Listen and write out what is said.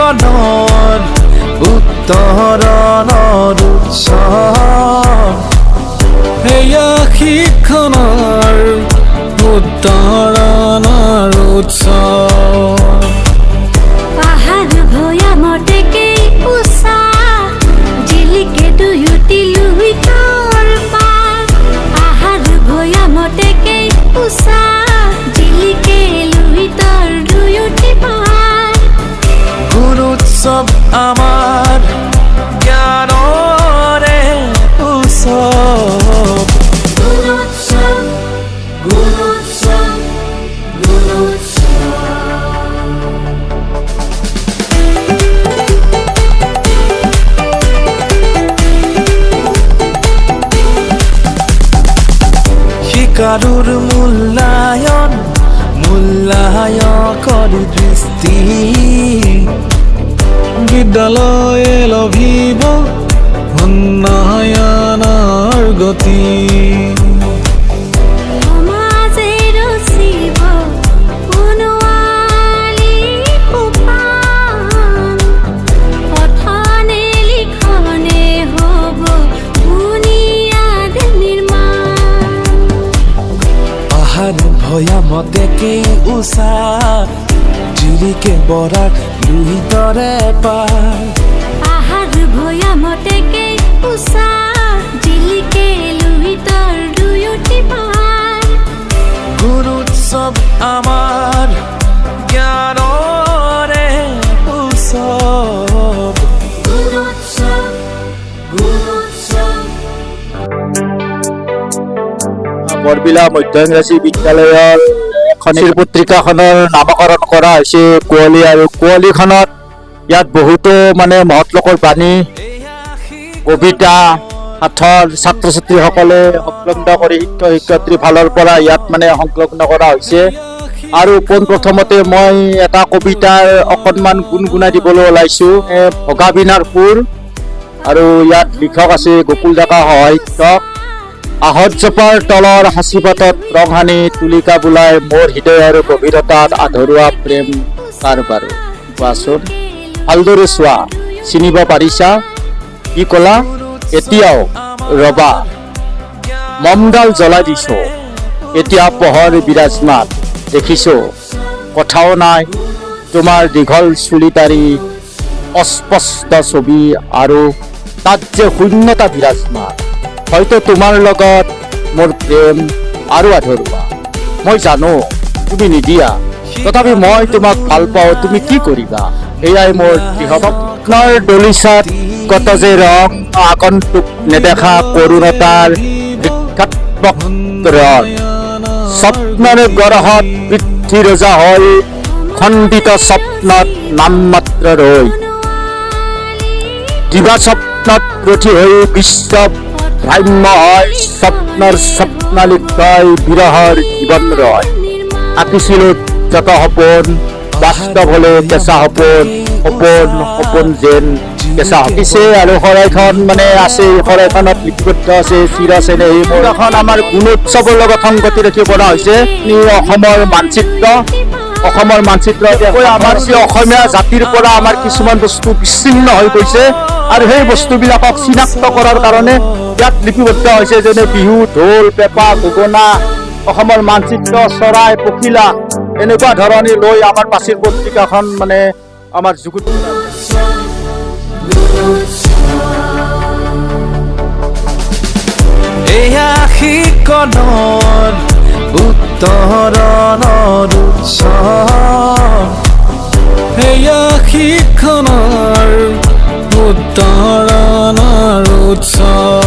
শিকনৰ উত্তৰণৰ উৎসৱ। এয়া শিক্ষণৰ উত্তৰণৰ উৎসৱ। পাহাৰ ভৈয়ামতে উষা জিলিকে দুয়োটি লুইতৰ পাৰ। পাহাৰ ভৈয়ামতে উষা জিলিকে লুইতৰ দুয়োটি পাৰ। গুণোৎসৱ আমাৰ জ্ঞানৰে উৎসৱ। গুণোৎসৱ, গুণোৎসৱ, গুণোৎসৱ। শিকাৰুৰ মূল্যায়ন মূল্যায়কৰ দৃষ্টি। বিদ্যালয়ে লভিব উন্নয়নৰ গতি। সমাজে ৰচিব সোণোৱালী সোপান। পঠনে লিখনে হ'ব বুনিয়াদ নিৰ্মাণ। পাহাৰ ভৈয়ামতে উষা জিলিকে বৰাক লুহিতৰে পাৰ। পাহাৰ ভৈয়ামতে উষা জিলিকে লুইতৰ দুয়োটি পাৰ। গুণোৎসৱ আমাৰ জ্ঞানৰে উৎসৱ। গুণোৎসৱ, গুণোৎসৱ। বৰবিলা মধ্য ইংৰাজী বিদ্যালয়ৰ এখন পত্ৰিকাখনৰ নামকৰণ কৰা হৈছে কুঁৱলী। আৰু কুঁৱলীখনত ইয়াত বহুতো মানে মহৎ লোকৰ বাণী, কবিতা, সাঁথৰ ছাত্ৰ ছাত্ৰীসকলে সংলগ্ন কৰি শিক্ষক শিক্ষয়িত্ৰীৰ ফালৰ পৰা ইয়াত মানে সংলগ্ন কৰা হৈছে। আৰু পোনপ্ৰথমতে মই এটা কবিতাৰ অকণমান গুণগুণাই দিবলৈ ওলাইছোঁ, ভগাবীণাৰ সুৰ। আৰু ইয়াত লিখক আছে গকুল ডেকা, সহায় শিক্ষক। আহঁতজোপাৰ তলৰ সাঁচিপাতত ৰং সানি তুলিকা বোলাই মোৰ হৃদয়ৰ গভীৰতাত আধৰুৱা প্ৰেম কাৰ বাৰু কোৱাচোন? ভালদৰে চোৱা, চিনিব পাৰিছা? কি কলা? এতিয়াও ৰবা, মমডাল জ্বলাই দিছো, এতিয়া পোহৰ বিৰাজমান দেখিছো। কথাও নাই, তোমাৰ দীঘল চুলিদাৰি অস্পষ্ট ছবি আৰু তাত যে শূন্যতা বিৰাজমান। হয়তো তোমাৰ লগত মোৰ প্ৰেম আৰু আধৰুৱা। মই জানো তুমি নিদিয়া, তথাপি মই তোমাক ভাল পাওঁ, তুমি কি কৰিবা? এয়াই মোৰ দৃঢ় দলিচাত কত যে ৰং, আগন্তুক নেদেখা কৰুণতাৰ বৃক্ষাত্মক ৰং। স্বপ্নৰ গৰহত বৃদ্ধি ৰজা হৈ খণ্ডিত স্বপ্নত নামমাত্ৰ ৰৈ দিবা স্বপ্নত ৰথী হৈ বিশ্ব ভ্ৰাম্য হয়। স্বপ্নৰ স্বপ্নালিকাই বিৰহৰ জীৱন ৰয়। আঁকিছিলো যত সপোন, বাস্তৱ হলে কেঁচা সপোন, সপোন সপোন যেন কেঁচা পিছে। আৰু শৰাইখন মানে আছে, শৰাইখনত লিপিবদ্ধ আছে চিৰ চেনেহী মোৰ। এখন আমাৰ গুণোৎসৱৰ লগত সংগতি ৰাখি কৰা হৈছে। ই অসমৰ মানচিত্ৰ, অসমৰ মানচিত্ৰ। আমাৰ যি অসমীয়া জাতিৰ পৰা আমাৰ কিছুমান বস্তু বিচ্ছিন্ন হৈ গৈছে আৰু সেই বস্তুবিলাকক চিনাক্ত কৰাৰ কাৰণে ইয়াত লিপিবদ্ধ হৈছে, যেনে বিহু, ঢোল, পেঁপা, গগনা, অসমৰ মানচিত্ৰ, চৰাই, পখিলা, এনেকুৱা ধৰণে লৈ আমাৰ প্ৰাচীৰ পত্ৰিকাখন মানে আমাৰ যুগুত। এয়া শিকনৰ উত্তৰণৰ উৎসৱ। এয়া শিক্ষণৰ উত্তৰণৰ উৎসৱ।